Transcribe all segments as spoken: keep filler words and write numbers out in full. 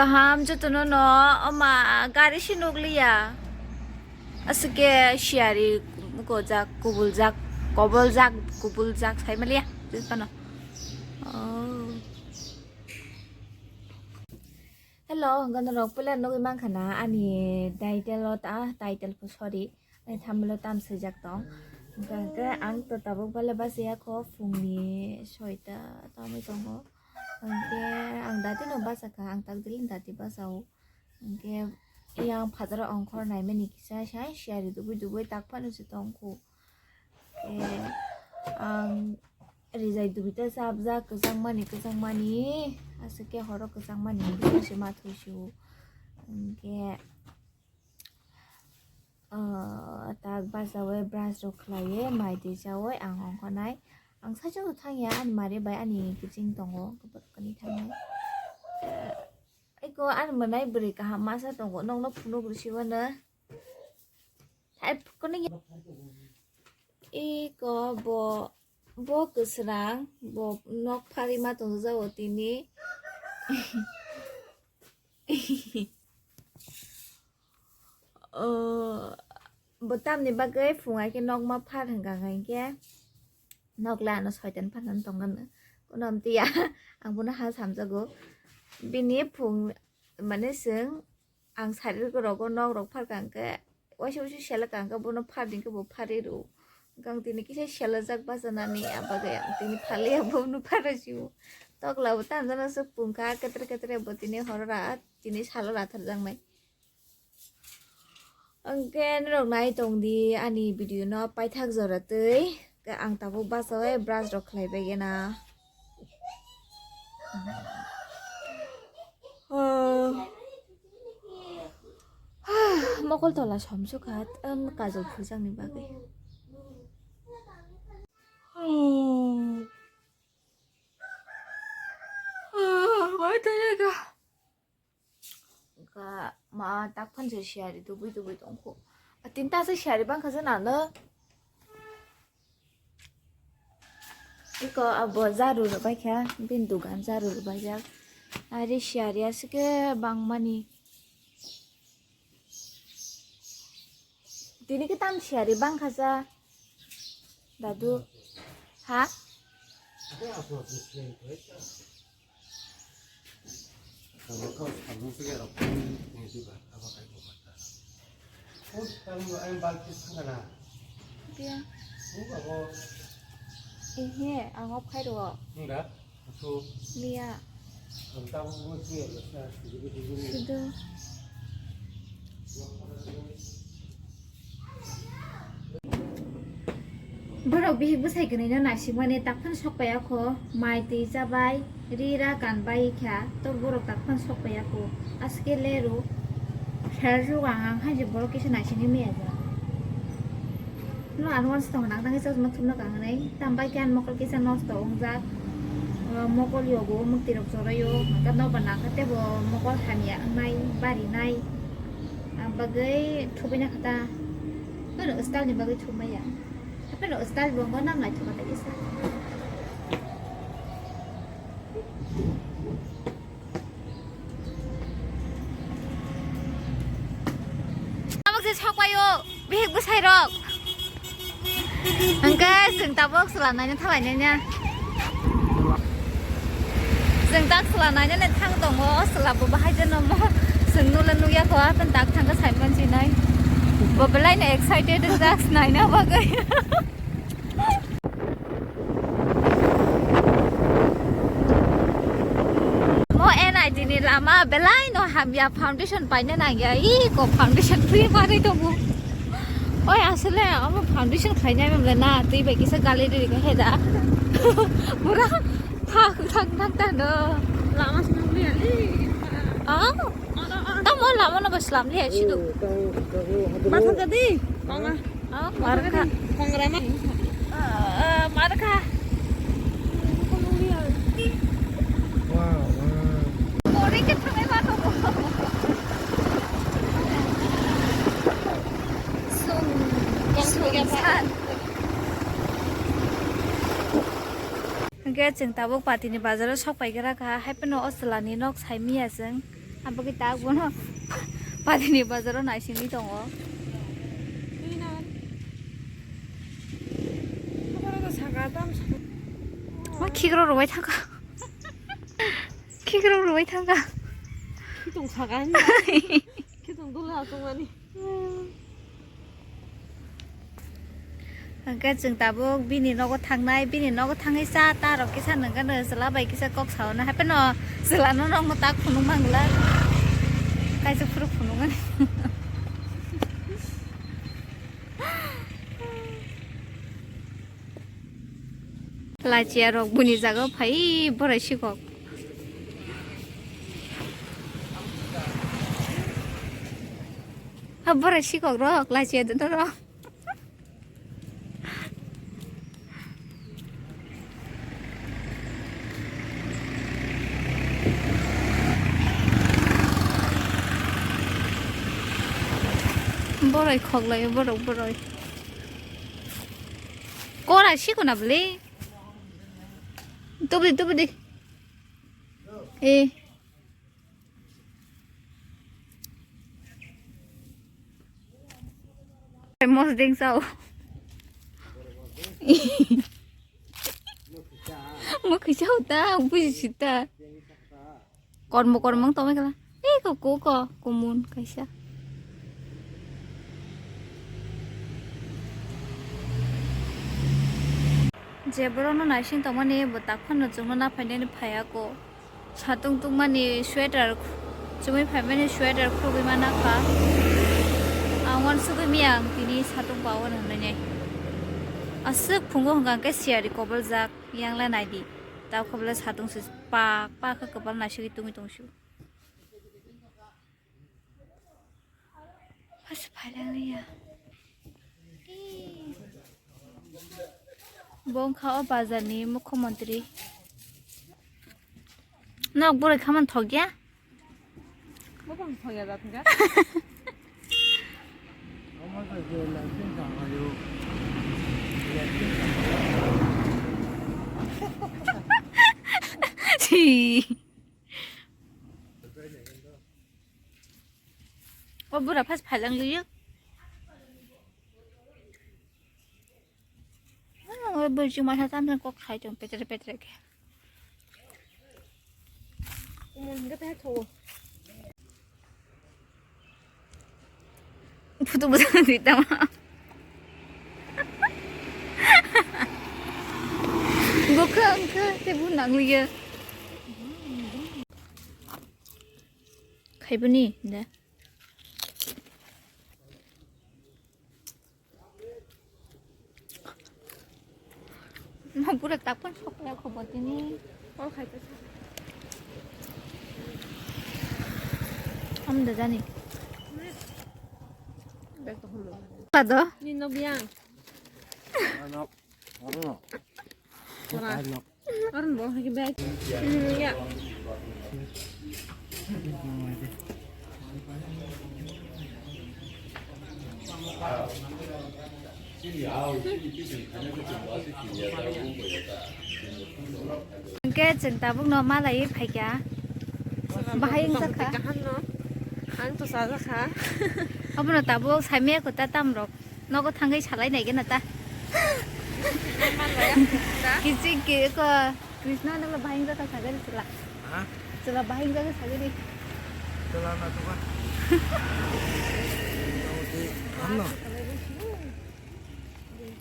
Kaham jotono no, oma gari si nukliya. Aswk khe siyari gojak, kubuljak, koboljak, kubuljak saimaliya. Jotono. Oh. Hello, hwnkhe norok puila nugwi mankha na ani title o ta, title pho sorry. Ani thumbnail o tam swijak tong. Hwnkhe ang to tabuk bale bachaya kho phungni soita tongwi tongo. Hwnkhe ang dati no bachakha, ang tak dili dati bachao. Hwnkhe yang phataro ongkhor naimani kisa sai siyari dubui dubui tak phano se tongkhu. Khe ang rijai duita chapjak kwchangmani kwchangmani aswk khe horo kwchangmani kisa se ma thwisu. Hwnkhe Ah, tak bachawi brush rok khlaiwi mai twi chawi ang ongkhornai. Ang saichung thangya ani mari bai ani kiching tongo, kwbwrwkani thangnai. Eko ani mwnai bwrwi kaham masa tongo, nokno phunuk rwsiwano. Hai phukuni eko bo, bo kwsrang, bo nok phari ma tongjago tini. Oh, bo tamni bagwi phung hai khe nok ma phar hwnkha hwnkhe nok le ano soitan phanang tongmani. Kuno amtwi ya, ang bono ha samjago. Bini phung mane chwng ang sari rogo nok rok phar kha hwnkhe waisa waisa sela kha hwnkhe bono phar di hwnkhe bo phar rw. Hwnkhe ang tini kisa selajak bachanani, abagwi ang tini phaliya bono phar rw sio. Tokla bo tamjano se phung kha ketre ketre bo tini horo ra, tini salo ratharjaknai. Hwnkhe norok nai tong di ani video no paithak jora twi. Khe ang tabuk bachawi brush rok khlai bai gana. Oh. Mokol tola somsukha, um, kajol phujakni bagwi. Oh. Ah, mai tongya kha. Ka ma tak phan se siyari dubui dubui tongkho. A tinta se siyari bangkha se nalo. Iko abo jaru rwbaikha, bini dugan jaru rwbaijak. Ari siyari aswk khe bangmani. Tini khe tam siyari bangkha sa, dadu. Ha? Dia. Ehe, ang off khai rwo. Miya. Sudo. Borok bihik bwsai kwnwi no naisingmani tak phano sok paiya kho, mai twi chabai, ri ra kan bai kha, to borok tak phano sok paiya kho, aske leru, kher rwk ang, ang hai je borok kisa naisingwi maya ja. No ano uansukha tong nang nang khe chosma thumna kang hinwi. Tam bai khe ani mokol kisa nosto wngjak. O mokol yogo, mwktwi rok choroio. Hwnkhe nokbar nang khe teibo mokol hamya wngnai, barinai. Ang bagwi thubai na kha ta. Bono style ni bagwi thumaya. Hapheno style bo wngkha nang naithok kha ta kisa. Tabuk se sok paio, bihik bwsai rok. Hwnkhe chwng tabuk chwla naina thalai nanya. Chwng tak chwla naina thang tongo, chwla bo bahai jeno mo. Chwng nula nukya kho, aphano tak thangkhe saiman sinai. Bo belai no excited wngjak naina bagwi. Mo N I T ni lama belai no hamya, foundation paina nangya, iko foundation free manwi tongo. Oi asole amo foundation khlainai mamle na twi bai kisa gallery ri heda. Pura thang thang thang ta no. Lama se nang liya le. Ah. Tamo lama no bas lam liya sidu. Matha jadi. Mama. Ah, marka. Kongra ma. Ah, marka. Wow, wow. Boring ke thangai ma to. Sung, sung san. Hwnkhe chwng tabuk patini bazaro sok paigra kha, haiphano o chwlani nok saimiya chwng. Abagwi tak bono patini bazaro naisingwi tongo. Ma khikrok rwbai thangkha. Khikrok rwbai thangkha. Khitung saka hinba. Khitung dula tongmani. Hwnkhe chwng tabuk bini nogo thangnai, bini nogo thangwi cha ta rok kisa nangkhe no chwla bai kisa kok sao na hapheno chwla no nokno tak phunuk mangla kaisa phuru phunukmani. Lachia rok buni jaga phai borai sikok. Ha borai sikok rok lachia dono rok. Borai khoklai borok borai. Kora sikona bwle. Tubudi tubudi. Eh. Mosdeng sao. Mo kisa uta buji sita. Kormo kormo wng tongmai kala. Ei ko ko ko kumun kaisa. Je borokno naising tongmani bo tak phano chwngno naphainani phaiya ko. Satung tungmani sweater chumui phaimani sweater khugwi mana kha. Ang uansugwi miyang tini satung pawi hwnwi nai. Aswk phungo hwnkha hwnkhe siyari koboljak yang le naidi. Tabuk khe bwle satung se pak pak khe kwbal naisingwi tungwi tongsu. Hasi phailangya. Bo wngkha o bazar ni mukhyamantri. Nok boroi khamani thokya. Bo bang thokya da thangka. Si. O bura phas phailang liyo. O bura chuma sa tam kok khai tong petre petre ke. Umon ga ta tho. Photo bujang di tama. Bokha angkha te bu nang liya. Khaibani da. Ma bura tak pon sok ya khobor tini. Kol khai ta sa. Am da jani. Bag to holo. Ka do? Ni no biang. Ano. Ano. Ora. Ano. Ora bo hai bag. Hmm, ya. Hwnkhe chwng tabukno malaiwi phaikha. Bahai wngjakha. Kaham no. Ang to chajakha. Obono tabuk saimaya kota tamrok. Nogo thangwi salai nai gana ta. Kichik ke ko Krishna nolo bahai wngjakha sagari chwla. Ha? Chwla bahai wngjakha sagari. Chwla na to ba. Ano.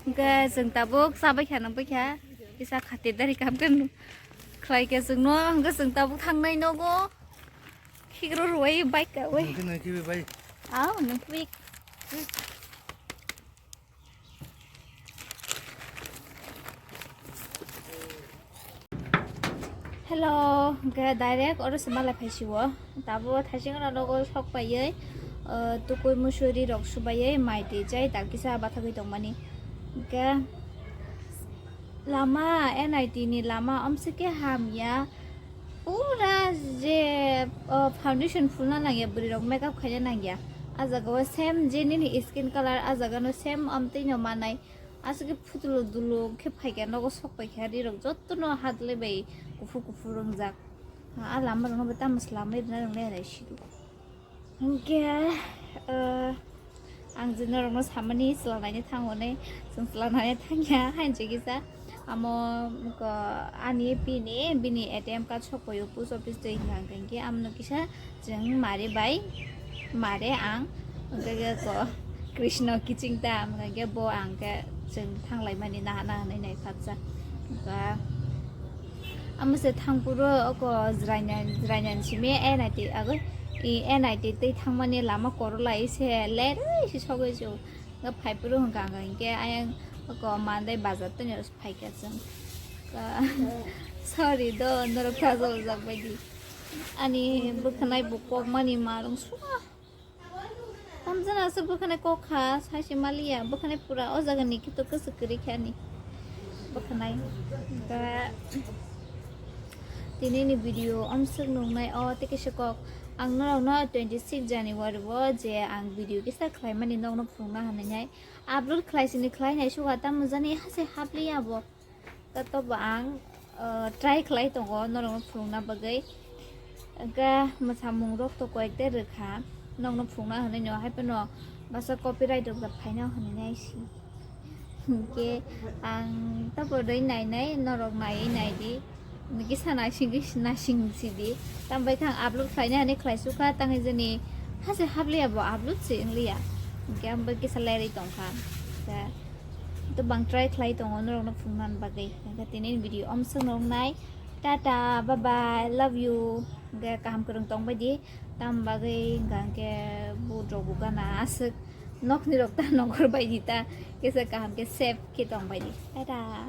Hwnkhe chwng tabuk chabai kha nang bai kha. Kisa khatir dari kam kan khlai khe chwngno hwnkhe chwng tabuk thangnai nogo. Khikro rwai bike ka oi. Nungkhe nungkhe bai. Aw nungkhe. Hello, hwnkhe direct oro se malai phaisio. Tabo thaising rok nogo sok paiwi, uh, tukui musuri rok subaiwi mai twi chai tal kisa bathagwi tongmani. Hwnkhe lama N I T ni lama omsike hamya. Pura je, uh, foundation phulna nangya, bwrwi rok makeup khaina nangya. A jaga o same je nini skin color, a jaga no same amtwi no manai. Aswk khe phutuluk duluk khe phaikha, nogo sok paikha, rirok jotono hadle bai kuphur kuphur wngjak. A lama rwngno bo tamo swlamwi rwna rwngnai rai sidu. Hwnkhe, eh, ang je norokno samani chwla naina thango hwnwi, chwng chwla naina thangya hainse kisa. Amo ko ani bini, bini A T M card sokphaio post office twi hwnkha hwnkhe amno kisa chwng mare bai, mare ang, hwnkhe ko Krishna kiching ta, hwnkhe bo ang khe chwng thanglaimani naha naha hwnwi nai khaksa. Hwnkha amo se thangphuru oko jwraina, jwraina simi N I T agoi, i N I T tei thangmani lama korolai se lerwi se sogwi se. Hwnkha phaiphuru hwnkha ang hinkhe ayang oko Mandai bazar tongya phaikha chwng. Ka-, sorry do, norok thajak baidi. Ani bwkhanai bo kokmani marung sua. Tamjana se bwkhanai kok kha, saisi maliya, bwkhanai pura o jaga ni kito kwswk kwrwi khe ani bwkhanai. Da tini ni video omswk nungnai o tei kisa kok ang norok no twenty six January o je ang video kisa khlaimani nokno phunukna hinwi nai upload khlai sini khlai nai suga tamo jani hase hapliya bo. Ka tobo ang, uh, try khlai tongo norokno phunukna bagwi. Hwnkhe mwsamung rok to koyek de rwkha, nokno phunukna hinwi no hai phano basa copyright rok da phaina hinwi nai si. Hwnkhe ang tobo rwi nai nai norok naiwi nai di. Kisa naising, naising si di. Tamo bai khe ang upload khlaina hinwi khlai sukha, tangwi jani hase hapliya bo upload se wngliya. Hwnkhe ang bai kisa lerwi tongkha. Hwnkhe to bang try khlai tongo norokno phunukna bagwi. Hwnkhe tini video omswk norok nai. Tata, bye bye, love you. Hwnkhe kaham kwrwng tong bai di. Tam bagwi hwnkha hwnkhe but rok bo gana aswk nokni rok ta nongkhor bai di ta. Kisa kaham khe safe khe tong bai di. Tata.